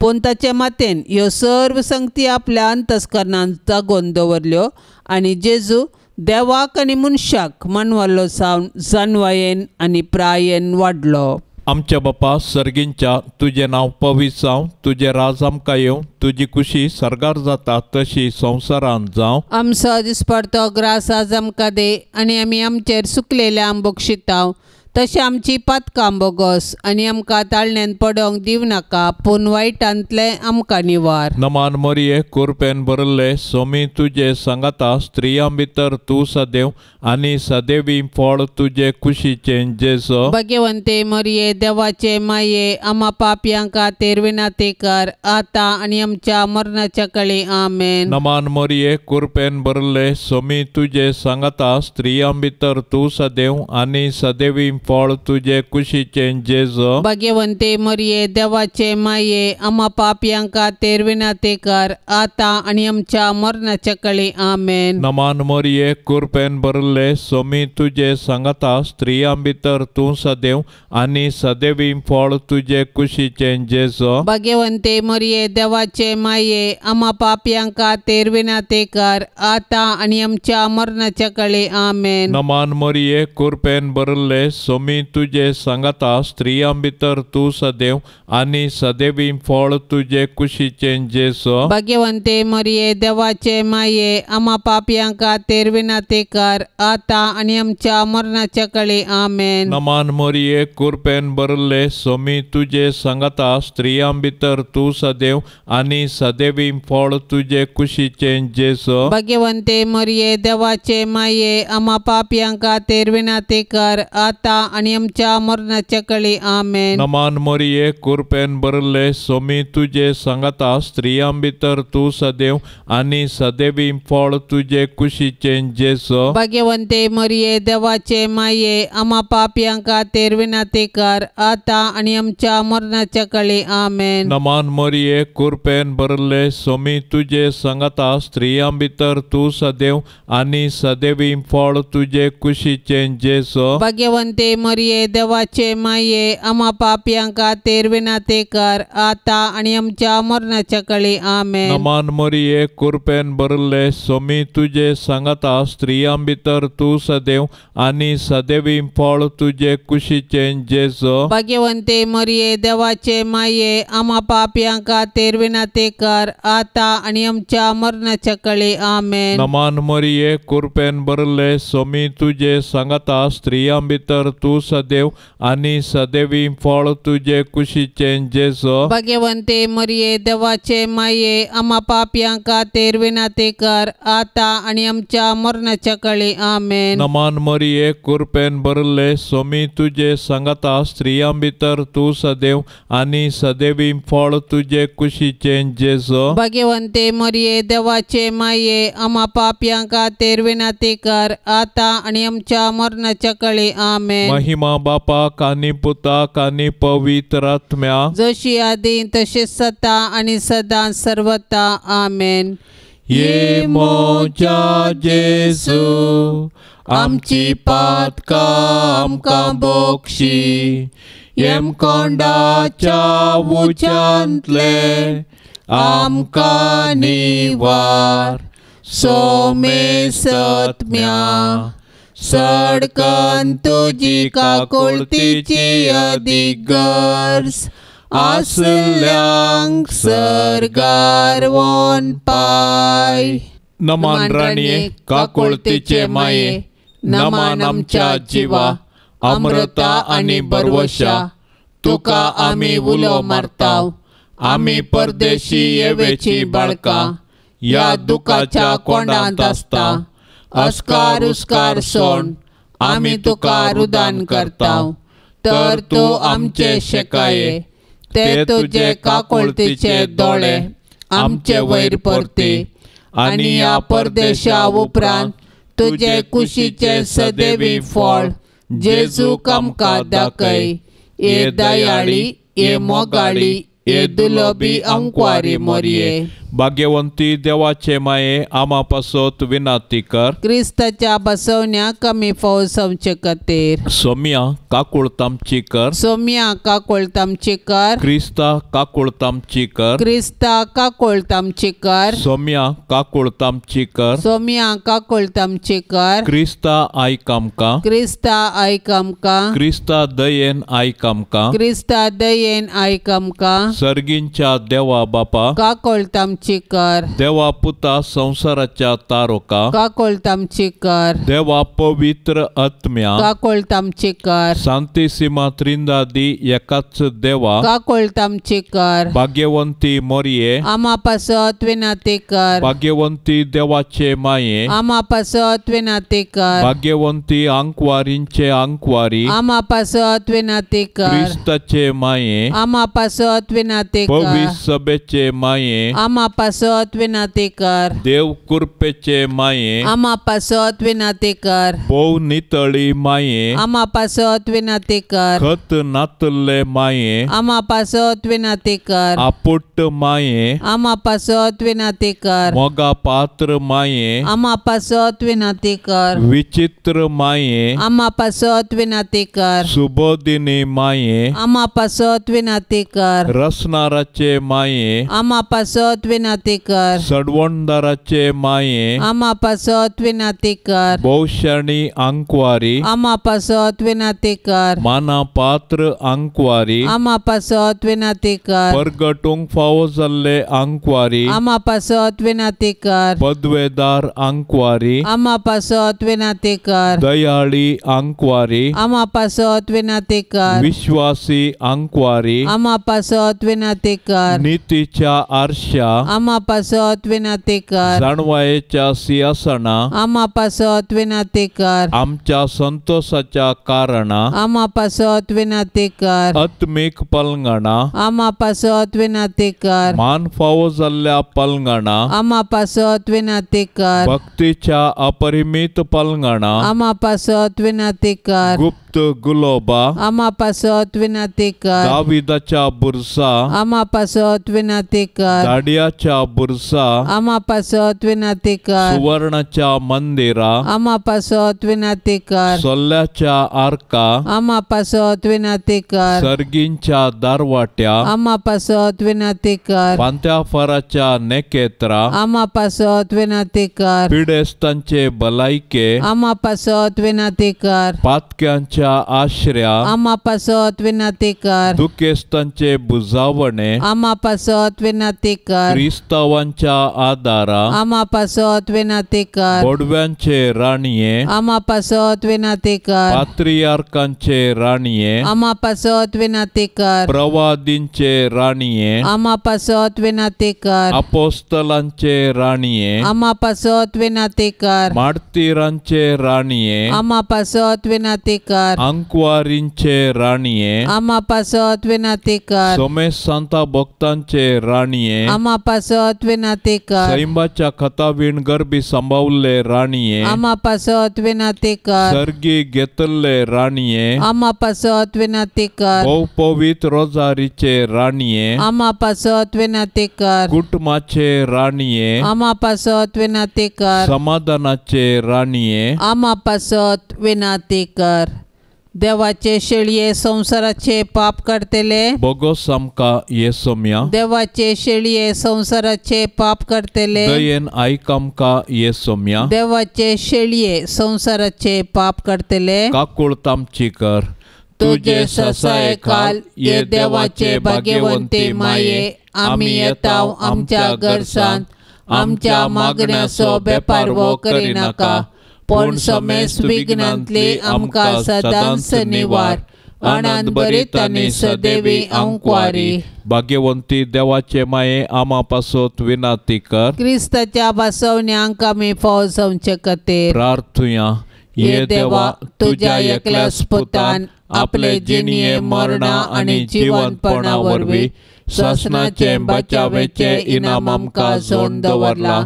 पूण ताचे मातेन ह्यो सर्व संगती आपल्या अंतस्करणान जागोवन दवरल्यो आनी जेजू देवाक आनी मनशाक मानवल्लो जावन जानवायेन आनी प्रायेन वाडलो। आमच्या बापा सर्गींच्या तुजें नांव पवित्र जावं, तुजें राज आमकां येवं, तुजी खुशी सर्गार जाता तशी संवसारांत जावं। आमचो दिसपडतो ग्रास आज आमकां दे आनी आमी आमचेर सुकलेल्या आंबोक शिताव तशें आमची पातकां बोगस आनी आमकां ताळण्यान पडोंक दिवं नाका पूण वायटांतलें आमकां निवार. नमान मरिये कुरपेन भरले सोमी तुजे सांगाता स्त्रियां भितर तूं सदैव आनी सदैवी फळ तुजे कुशीचें जेजू. भाग्यवंते मरिये देवाचे माये आमा पापयां खातीर विनंती कर आतां आनी आमच्या मरणाच्या काळी. आमेन. नमान मरिये कुरपेन भरले सोमी तुजे सांगाता स्त्रियां भितर तूं सदैव आनी सदैवी फळ तुजे कुशीचें जेजू. भाग्यवंते मरिये देवाचे माये आमा पापयां खातीर विनंती कर आतां आनी आमच्या मरणाच्या काळी. आमेन. नमान मरिये कुरपेन भरले सोमी तुजे सांगाता स्त्रियां भितर तूं सदैव आनी सदैवी फळ तुजे कुशीचें जेजू. भाग्यवंते मरिये देवाचे माये आमा पापयां खातीर विनंती कर आतां आनी आमच्या मरणाच्या काळी. आमेन. नमान मरिये कुरपेन भरले सोमी तुजे सांगाता स्त्रियां भितर तूं सदैव आनी सदैवी फळ तुजे कुशीचें जेजू. भाग्यवंते मरिये देवाचे माये आमा पापयां खातीर विनंती कर आतां आनी आमच्या मरणाच्या काळी. आमेन. नमान मरिये कुरपेन भरले सोमी तुजे सांगाता स्त्रियां भितर तूं सदैव आनी सदैवी फळ तुजे कुशीचें जेजू. भाग्यवंते मरिये देवाचे माये आमा पापयां खातीर विनंती कर आतां आनी आमच्या मरणाच्या काळी. आमेन. नमान मरिये कुरपेन भरले सोमी तुजे सांगाता स्त्रियां भितर तूं सदैव आनी सदैवी फळ तुजे कुशीचें जेजू. भाग्यवंते मरिये देवाचे माये आमा पापयां खातीर विनंती कर आतां आनी आमच्या मरणाच्या काळी. आमेन. नमान मरिये कुरपेन भरले सोमी तुजे सांगाता स्त्रियां भितर तूं सदैव आनी सदैवी फळ तुजे कुशीचें जेजू. भाग्यवंते मरिये देवाचे माये आमा पापयां खातीर विनंती कर आतां आनी आमच्या मरणाच्या काळी. आमेन. नमान मरिये कुरपेन भरले सोमी तुजे सांगाता स्त्रियां भितर तूं सदैव आनी सदैवी फळ तुजे कुशीचें जेजू. भाग्यवंते मरिये देवाचे माये आमा पापयां खातीर विनंती कर आतां आनी आमच्या मरणाच्या काळी. आमेन. नमान मरिये कुरपेन भरले सोमी तुजे सांगाता स्त्रियां भितर तूं सदैव आनी सदैवी फळ तुजे कुशीचें जेजू. भाग्यवंते मरिये देवाचे माये आमा पापयां खातीर विनंती कर आतां आनी आमच्या मरणाच्या काळी. आमेन. नमान मरिये कुरपेन भरले सोमी तुजे सांगाता स्त्रियां भितर तूं सदैव आनी सदैवी फळ तुजे कुशीचें जेजू. भाग्यवंते मरिये देवाचे माये आमा पापयां खातीर विनंती कर आतां आनी आमच्या मरणाच्या काळी. आमेन. महिमा बापाक आनी पुताक आनी पवित्र आत्म्याक, जशी आदी तशी सता आनी सदां सर्वता. आमेन. ये म्हज्या जेजू आमची पातकां आमकां बोगशी, येमकोंडाच्या उज्यांतले आमकां निवार. सोमे सत्म्या सडकन तुजी काकुळतीची अदीक गरज आसल्यांक सर्गार वोन पाय. नमान राणये काकुळतीचे माये, नमान आमच्या जिवा अमृता आनी बरवशा, तुका आमी उलो मारताव. आमी परदेशी येवेची बाळकां ह्या दुखाच्या कोंडांत आसता. अस्कार उस्कार सोण आमी तुका रुदान करताव, तर तूं आमचे शेकाये ते तुजे काकुळतीचे दोळे आमचे वयर परती आनी ह्या परदेशा उपरांत तुजे कुशीचे सदैवी फळ जेजूक आमकां दाखय. हे दयाळी, हे मोगाळी, हे दुलबी अंकवारी मोरये. भाग्यवंती देवाचे माये आमा पासत विनंती कर, क्रिस्ताच्या बसवण्या कमी फौज खातीर. सोम्या काकुळतामची कर, सोम्या काकुळतामची कर, क्रिस्ता काकुळतामची कर, क्रिस्ता काकुळतामची कर, सोम्या काकुळतामची कर, सोम्या काकुळतामची कर, क्रिस्ता आयक आमकां, क्रिस्ता आयक आमकां, क्रिस्ता दयेन आयक आमकां, क्रिस्ता दयेन आयक आमकां. सर्गींच्या देवा बापा काकुळतामची आमची कर। देवा पुता संवसाराच्या तारोका काकोळत आमची कर। देवा पवित्र आत्म्या काकोळत आमची कर। सांतिसिमा त्रिंदादी एकाच देवा काकोळत आमची कर। भाग्यवंती मोरये आमा पासत विनंती कर। भाग्यवंती देवाचे माये आमा पासत विनंती कर। भाग्यवंती आंकवारींचे आंकवारी आमा पासत विनंती कर। क्रिस्ताचे माये आमा पासत विनंती कर। पवित्र सभेचे माये आमा पासत विनंती कर। देव कृपेचे माये आमा पासत विनंती कर। भोव नितळी माये आमा पासत विनंती कर। खत नातल्ले माये आमा पासत विनंती कर। आपुट्ट माये आमा पासत विनंती कर। मोगा पात्र माये आमा पासत विनंती कर। विचित्र माये आमा पासत विनंती कर। सुबोधिनी माये आमा पासत विनंती कर। रसनाराचे माये आमा पासत विनंती कर। सडवणदाराचे माये आमा पासत विनंती कर। भोवशाणी आंकवारी आमा पासत विनंती कर। माना पात्र आंकवारी आमा पासत विनंती कर। परगटूंक फावो जाल्ले आंकवारी आमा पासत विनंती कर। पदवेदार आंकवारी आमा पासत विनंती कर। दयाळी आंकवारी आमा पासत विनंती कर। विश्वासी आंकवारी आमा पासत विनंती कर। नीतीच्या आरशा आमा पासत विनंती कर। जाणवायेच्या सिंहासना आमा पासत विनंती कर। आमच्या संतोषाच्या कारणा आमा पासत विनंती कर। आत्मीक पलंगणा आमा पासत विनंती कर। मान फावो जाल्ल्या पलंगणा आमा पासत विनंती कर। भक्तीच्या अपरिमित पलंगणा आमा पासत विनंती कर। गुप्त गुलोबा आमा पासत विनंती कर। दाविदाच्या बुरसा आमा पासत विनंती कर। दाडियाच्या बुरसा आमा पासत विनंती कर। सुवर्णाच्या मंदिरा आमा पासत विनंती कर। सोल्ल्याच्या आर्का आमा पासत विनंती कर। सर्गींच्या दारवाट्या आमा पासत विनंती कर। पांत्याफाराच्या नेकेत्रा आमा पासत विनंती कर। पिडेस्तांचे भलायके आमा पासत विनंती कर। पातक्यांच्या आश्र्या आमा पासत विनंती कर। दुखेस्तांचे बुजावणे आमा पासत विनंती कर। क्रिस्तावांच्या आदारा आमा पासत विनंती कर। बोडव्यांचे राणये आमा पासत विनंती कर। पात्रियार्कांचे राणये आमा पासत विनंती कर। प्रवादींचे राणये आमा पासत विनंती कर। अपोस्तलांचे राणये आमा पासत विनंती कर। मार्तीरांचे राणये आमा पासत विनंती कर। आंकवारींचे राणये आमा पासत विनंती कर। सोमेश सांता भक्तांचे राणये आमा पासत विनंती कर। सैंबाच्या खतावीण गर्भी सांबावल्ले राणये आमा पासत विनंती कर। सर्गी घेतल्ले राणये आमा पासत विनंती कर। भोव पवित्र रोजारीचे राणये आमा पासत विनंती कर। कुटुंबाचे राणये आमा पासत विनंती कर। समाधानाचे राणये आमा पासत विनंती कर। देवाचे शेळये संवसाराचे पाप काडतले बोगोस आमकां येसोम्या। देवाचे शेळये संवसाराचे पाप काडतले दयेन आयक आमकां येसोम्या। देवाचे शेळये संवसाराचे पाप काडतले काकूळत आमची कर। तुजे ससाये खाल ये देवाचे भाग्यवंती माये आमी येताव आमच्या गरसान आमच्या मागण्याचो बेपारवो करिनाका पूण समेस्त विघ्नांतली आमकां सदांच निवार। आनंद भरीत आनी सदैवी आंकवारी। भाग्यवंती देवाचे माये आमा पासत विनंती कर। क्रिस्ताच्या बसवण्यांक आमी फावो जावचे खातीर प्रार्थुया। ये देवा तुज्या एकल्याच पुतान आपले जिणये मरणा आनी जिवंतपणा वरवीं सासणाचे बचावेचे इनाम आमकां जोडून दवरला।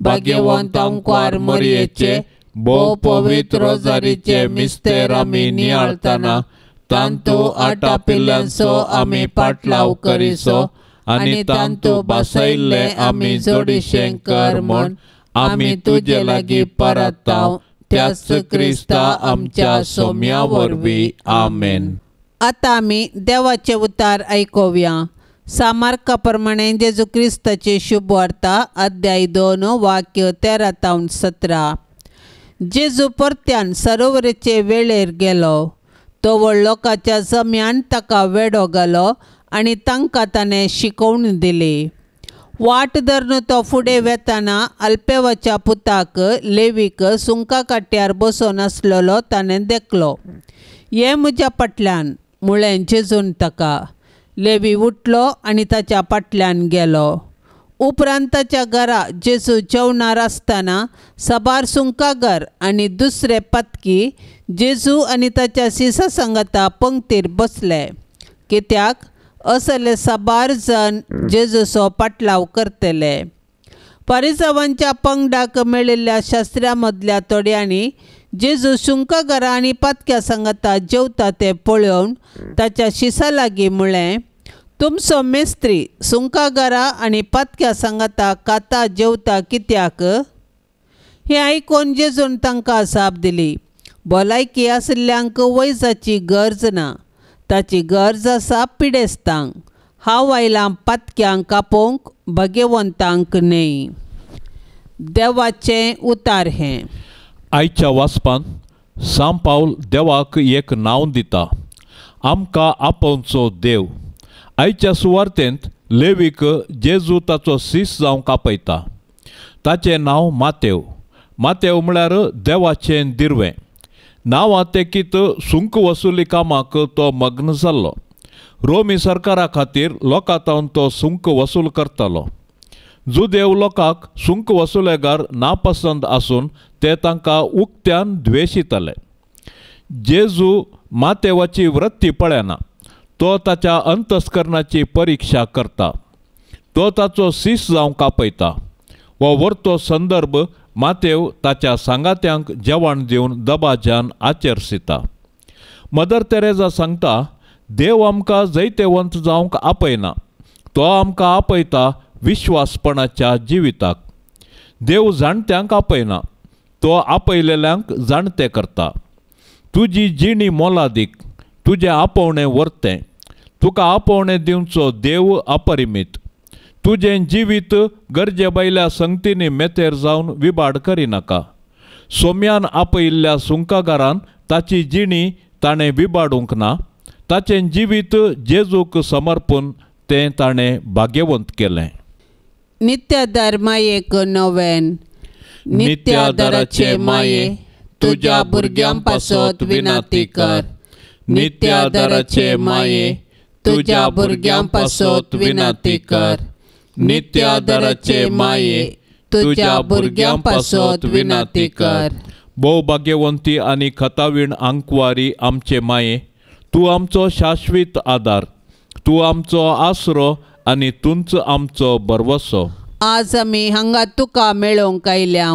भाग्यवंत आंकवार मरयेचे भोव पवित्र रोजारीचे मिस्तेर आमी नियाळतना तांतू आटापिल्ल्यांचो आमी पाटलाव करिसो आनी तांतू बसयल्ले आमी जोडीशें कर म्हूण आमी तुजे लागीं परताव त्याच क्रिस्ता आमच्या सोम्या वरवीं आमेन। आतां आमी देवाचे उतार आयकुया। सामार्का प्रमाणे जेजू क्रिस्ताची शुभवार्ता अध्याय 2 वाक्य 13 तावन 17। जेजू परत्यान सरोवराचे वेळेर गेलो। तो व्हड लोकांच्या जम्यान ताका वेडो घालो आनी तांकां ताणें शिकोवण दिली। वाट धरून तो फुडें वेताना अल्पेवाच्या पुताक लेवीक सुंका काट्यार बसून आसलेलो ताणें देखलो. ये म्हज्या फाटल्यान म्हळें जेजून ताका. लेवी उठलो आनी ताच्या फाटल्यान गेलो. उपरांत ताच्या घरा जेजू जेवणार आसतना साबार सुंकागर आनी दुसरे पातकी जेजू आनी ताच्या शिसा सांगाता पंक्तीर बसले, कित्याक असले साबार जण जेजूचो पाटलाव करतले. पारिजावांच्या पंगडाक मेळिल्ल्या शास्त्र्या मदल्या थोड्यांनी जेजू सुंकागरां आनी पातक्या सांगाता जेवता तें पळोवन ताच्या शिसा लागीं म्हळें, तुमचो मेस्त्री सुंकागरां आनी पातक्या सांगाता खाता जेवता कित्याक? हें आयकून जेजून तांकां जाप दिली, भलायकी आशिल्ल्यांक वैजाची गरज ना, ताची गरज आसा पिडेस्तांक. हांव आयलां पातक्यांक आपोवंक, भाग्यवंतांक न्हय. देवाचें उतार हें. आयच्या वाचपान सांत पावल देवाक एक नांव दिता, आमकां आपोवचो देव. आयच्या सुवार्तेंत लेवीक जेजू ताचो सीस जावंक आपयता. ताचें नांव मातेव. मातेव म्हळ्यार देवाचें दिरवें. नांवा तेकीत सुंक वसुली कामाक तो मग्न जाल्लो. रोमी सरकारा खातीर लोकां तावन तो सुंक वसूल करतालो. जुदेव लोकांक सुंक वसुलेगार नापसंद आसून ते तांकां उक्त्यान द्वेशिताले. जेजू मातेवाची वृत्ती पळयना, तो ताच्या अंतस्करणाची परिक्षा करता. तो ताचो सीस जावंक आपयता. हो वरतो संदर्भ मातेव ताच्या सांगात्यांक जेवण दिवन दबाज्यान आचरसिता. मदर तेरेजा सांगता, देव आमकां जैतेवंत जावंक आपयना, तो आमकां आपयता विश्वासपणाच्या जिविताक. देव जाणट्यांक आपयना, तो आपयलेल्यांक जाणते करता. तुजी जिणी मोलादीक, तुजें आपोवणें वर्तें. तुका आपोवणें दिवचो देव अपरिमीत. तुजें जिवीत गरजे भायल्या संगतींनी मेतेर जावन विबाड करिनाका. सोम्यान आपयिल्ल्या सुंकागारान ताची जिणी ताणें विबाडूंक ना, ताचें जिवीत जेजूक समर्पून तें ताणें भाग्यवंत केलें. नित्यादार मायेक नवेन. नित्यादाराचे माये, तुज्या भुरग्यां पासत विनंती कर. नित्यादाराचे माये, तुज्या भुरग्यां पासत विनंती कर. नित्यादाराचे माये, तुज्या भुरग्यां पासत विनंती कर. भोव भाग्यवंती आनी खतावीण आंकवारी आमचे माये, तूं आमचो शाश्वीत आदार, तूं आमचो आसरो आनी तूंच आमचो भरवसो. आज आमी हांगा तुका मेळोवंक आयल्या.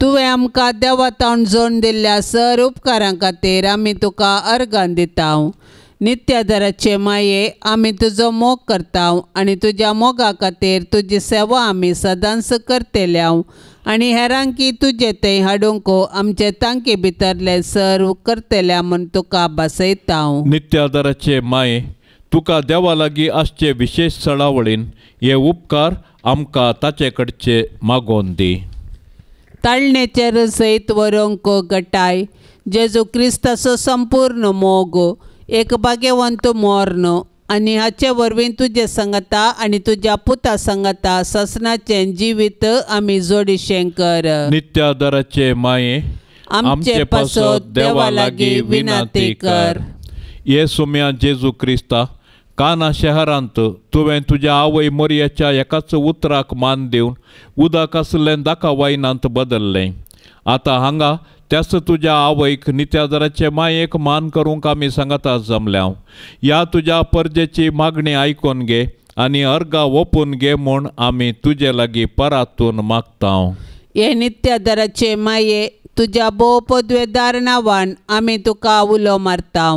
तुवें आमकां देवातावन जोड दिल्ल्या सर उपकारां खातीर आमी तुका अर्गां दिता. नित्यादाराचे माये, आमी तुजो मोग करता आनी तुज्या मोगा खातीर तुजी सेवा आमी सदांच करतल्या आनी हेरांकी तुजे थंय हाडूंक आमचे तांकी भितरले सर्व करतल्या म्हूण तुका भासयता. नित्यादाराचे माये, तुका देवा लागीं आसचे विशेश चळावळीन हे उपकार आमकां ताचे कडचे मागोवन दी. ताळणेचेर सयत व्हरूंक गटाय जेजू क्रिस्ताचो संपूर्ण मोग, एक भाग्यवंत मर्ण आनी हाचे वरवीं तुजे सांगाता आनी तुज्या पुता सांगाता ससनाचें जिवीत आमी जोडिशें कर. नित्यादाराचे माये, आमचे पासत देवा लागीं विनंती कर. ये सोम्या जेजू क्रिस्ता, काना शहरांत तुवें तुज्या आवय मोरयाच्या एकाच उतराक मान दिवन उदक आसलें दाका वायनांत बदल्लें. आतां हांगा त्याच तुज्या आवयक नित्यादाराचे मायेक मान करूंक आमी सांगाता जमल्या. ह्या तुज्या परजेची मागणी आयकून घे आनी अर्गां ओपून घे म्हूण आमी तुजे लागीं परातून मागता. हे नित्यादाराचे माये, तुज्या भोव पदवेदार नांवान आमी तुका उलो मारता.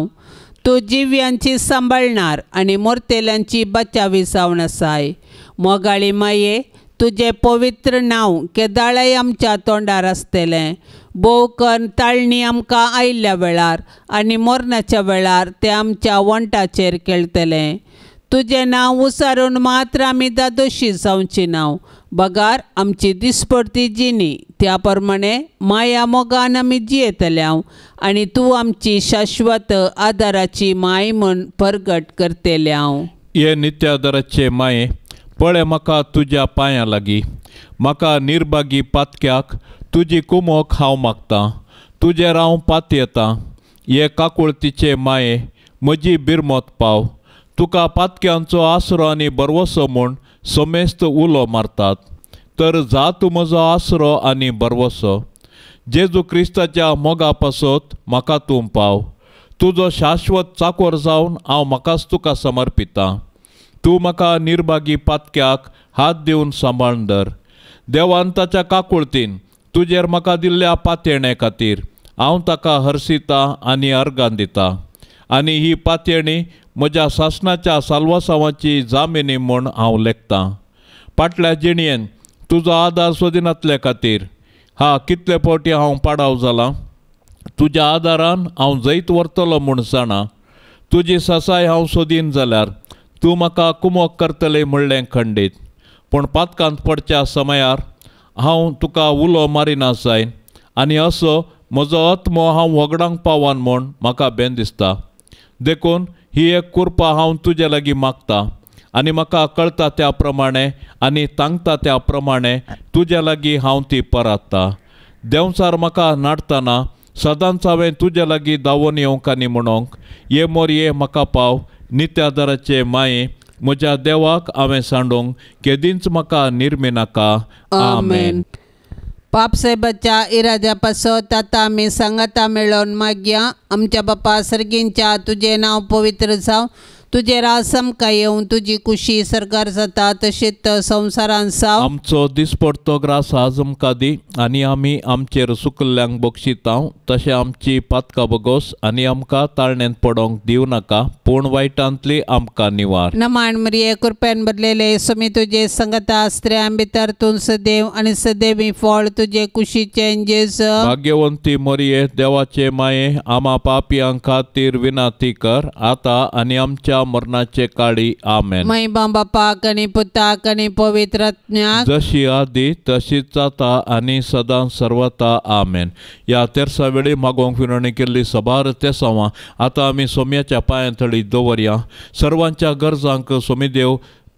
तूं जिव्यांची सांबाळणार आनी मोरतेल्यांची बचावी जावन आसाय. मोगाळी माये, तुजें पवित्र नांव केदाळाय आमच्या तोंडार आसतलें. भोव करून ताळणी आमकां आयिल्ल्या वेळार आनी मरणाच्या वेळार तें आमच्या वंटाचेर खेळटलें. तुजें नांव उसारून मात्र आमी दादोशी जावची नांव, बगार आमची दिसपडती जिणी त्या प्रमाणे माया मोगान आमी जियेतल्या आनी तूं आमची शाश्वत आदाराची माय म्हूण परगट करतल्या. हे नित्यादाराचे माये, पळय म्हाका तुज्या पांयां लागीं म्हाका निर्भागी पातक्याक तुजी कुमोक हांव मागतां तुजेर हांव पातयेतां हे काकुळतीचे माये म्हजी बिरमत पाव तुका पातक्यांचो आसरो आनी बरवसो म्हूण समेस्त उलो मारतात तर जा तूं म्हजो आसरो आनी बरवसो जेजू क्रिस्ताच्या मोगा पासत म्हाका तूं पाव तुजो शाश्वत चाकोर जावन हांव म्हाकाच तुका समर्पितां तूं म्हाका निर्भागी पातक्याक हात दिवन सांबाळून धर देवान ताच्या काकुळतीन तुजेर म्हाका दिल्ल्या पातयेणे खातीर हांव ताका हर्शितां आनी अर्गां दितां आनी ही पातयेणी म्हज्या सासणाच्या साल्वासांवाची जामिनी म्हूण हांव लेखतां फाटल्या जिणयेन तुजो आदार सोदिनातले खातीर हा कितले फावटी हांव पाडाव जालां तुज्या आदारान हांव जैत व्हरतलो म्हूण जाणा तुजी सासाय हांव सोदीन जाल्यार तूं म्हाका कुमोक करतलें म्हणलें खंडीत पूण पातकांत पडच्या समयार हांव तुका उलो मारिना जायन आनी असो म्हजो आत्मो हांव वगडांक पावन म्हूण म्हाका बेन दिसता देखून ही एक कृपा हांव तुजे लागीं मागता आनी म्हाका कळटा त्या प्रमाणे आनी तांगता त्या प्रमाणे तुज्या लागीं हांव ती परात्ता देंवचार म्हाका नाडटना सदांच हांवें तुज्या लागीं धांवून येवंक आनी म्हणोंक ये मोरये म्हाका पाव नित्यादाराचे माये म्हज्या देवाक हांवें सांडूंक केदींच म्हाका निर्मिनाका. आमेन. पाप साहेबाच्या इराद्या पासत आतां आमी सांगाता मेळोवन मागया. आमच्या बापा सर्गींच्या तुजें नांव पवित्र जावं, तुजें राज आमकां येवं, तुजी कुशी सरकार जाता तशीच संवसारान जावं. आमचो दिसपडतो ग्रास आज आमकां दी आनी आमी आमचेर सुकल्ल्यांक बक्षितांव तशें आमची पातकां बगोस आनी आमकां ताळण्यांत पडोंक दिवं नाका पूण वायटांतली आमकां निवार. नमाण मरिये कृपेन भरलेले स्वामी तुजे संगता, स्त्रियां भितर तूं सदैव आनी सदैवी फळ तुजे कुशीचें जेजू. भाग्यवंती मरिये देवाचे माये आमा पापयां खातीर विनाती कर आतां आनी आमच्या मरणाचे काळी. आमेन. महिमा बापाक आनी पुताक आनी पवित्र आत्म्याक, जशी आदी तशीच जाता आनी सदां सर्वता. आमेन. ह्या तेरसा वेळी मागोवंक विनवणी केल्ली सबार तेसांवां आतां आमी सोम्याच्या पांयां थळी दवरया. सर्वांच्या गरजांक सोमीदेव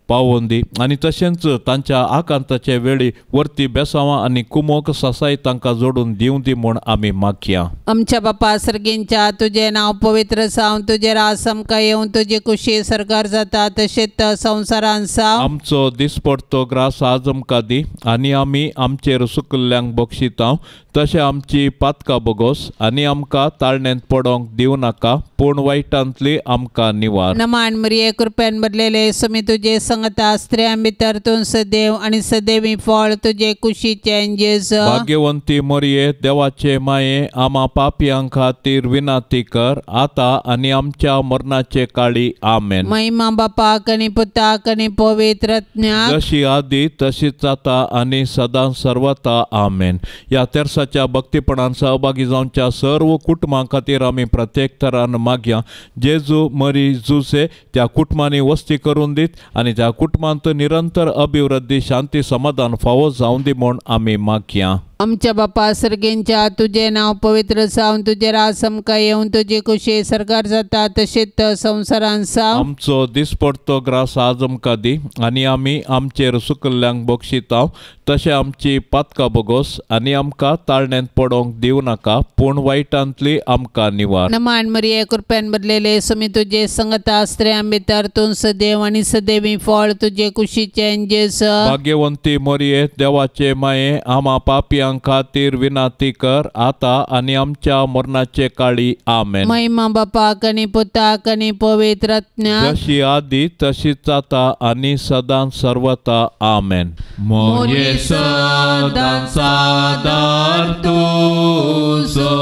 पावोवन दी आनी तशेंच तांच्या आकांताचे वेळी वरती बेसांवां आनी कुमोक सासाय तांकां जोडून दिवं दी म्हूण आमी मागया. आमच्या बापा सर्गींच्या तुजें नांव पवित्र जावं, तुजें राज आमकां येवं, तुजी कुशी सरकार जाता तशीच संवसारान जावं. आमचो दिसपडतो ग्रास आज आमकां दी आनी आमी आमचेर सुकल्ल्यांक बक्षितांव तशें आमची पातकां बगोस आनी आमकां ताळण्यांत पडोंक दिवं नाका पूण वायटांतली आमकां निवार. नमान मरिये कृपेन भरलेले स्वामी तुजे संगता, स्त्रियां भितर तूं सदैव आनी सदैवी फळ तुजे कुशीचें जेजू. भाग्यवंती मरिये देवाचे माये आमा पापयां खातीर विनाती कर आतां आनी आमच्या मरणाचे काळी. आमेन. महिमा बापाक आनी पुताक आनी पवित्र आत्म्याक, जशी आदी तशीच जाता आनी सदां सर्वता. आमेन. ह्या तेरसाच्या भक्तीपणान सहभागी जावच्या सर्व कुटुंबां खातीर आमी प्रत्येक तरान मागया. जेजू मरी जुसे त्या कुटुंबांनी वस्ती करून दीत आनी त्या कुटुंबांत निरंतर अभिवृद्धी शांती समाधान फावो जावं दी म्हूण आमी मागया. आमच्या बापा सर्गींच्या तुजें नांव पवित्र जावं, तुजें राज आमकां येवं, तुजी कुशी सरकार जाता तशीच संवसारान जावं. आमचो दिसपडतो ग्रास आज आमकां दी आनी आमी आमचेर सुकल्ल्यांक बक्षितांव तशें आमची पातकां बगोस आनी आमकां ताळण्यांत पडोंक दिवं नाका पूण वायटांतली आमकां निवार. नमान मरिये कृपेन भरलेले स्वामी तुजे संगता, स्त्रियां भितर तूं सदैव आनी सदैवी फळ तुजे कुशीचें जेजू. भाग्यवंती मरिये देवाचे माये आमा पापयां खातीर विनाती कर आतां आनी आमच्या मरणाचे काळी. आमेन. महिमा बापाक आनी पुताक आनी पवित्र आत्म्याक, जशी आदी तशीच जाता आनी सदां सर्वता. आमेन. मोरये सदांचा आदार तुजो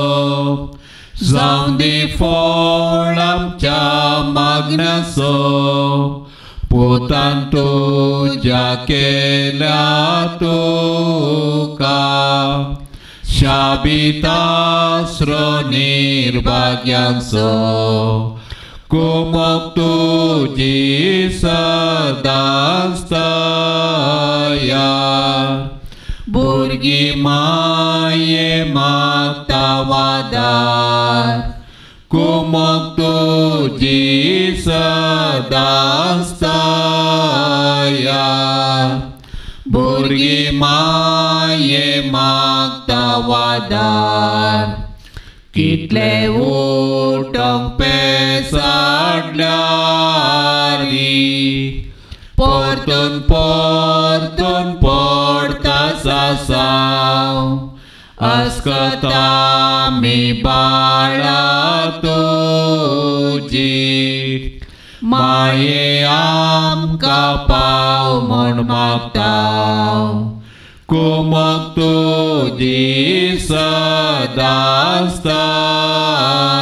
जावं दी फळ आमच्या मागण्याचो, पुतान तुज्या केल्या तुका शाबितास्रो निर्भाग्यांचो, कुमोक तुजी सदांच तयार, भुरगीं माये मागता वादार, कुमोक तुजी सदांच तयार. भुरगीं माये मागता वादार कितले उठोंक पेसाडल्यारी परतून परतून पडता सासाव अस्कता मी बाळा तुजी माये आमकां पाव म्हूण मागता कुमक तुजी सदांच तयार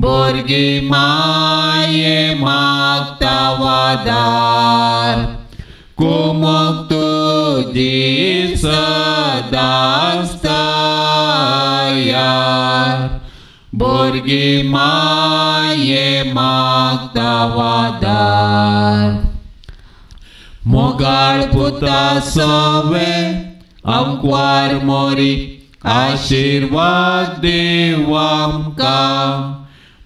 भुरगीं माये मागता वादार कुमक तुजी सदांच तयार भुरगीं माये मागता वादार मोगाळ पुता सवे आमक्वार मोरी आशिर्वाद देव आमकां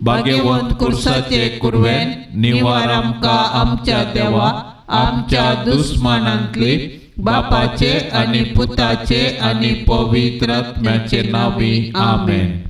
भाग्यवंत कुर्साचे कुरवेन निवार आमकां आमच्या देवा आमच्या दुस्मानांतली बापाचे आनी पुताचे आनी पवित्र आत्म्याचे नांवी आमेन.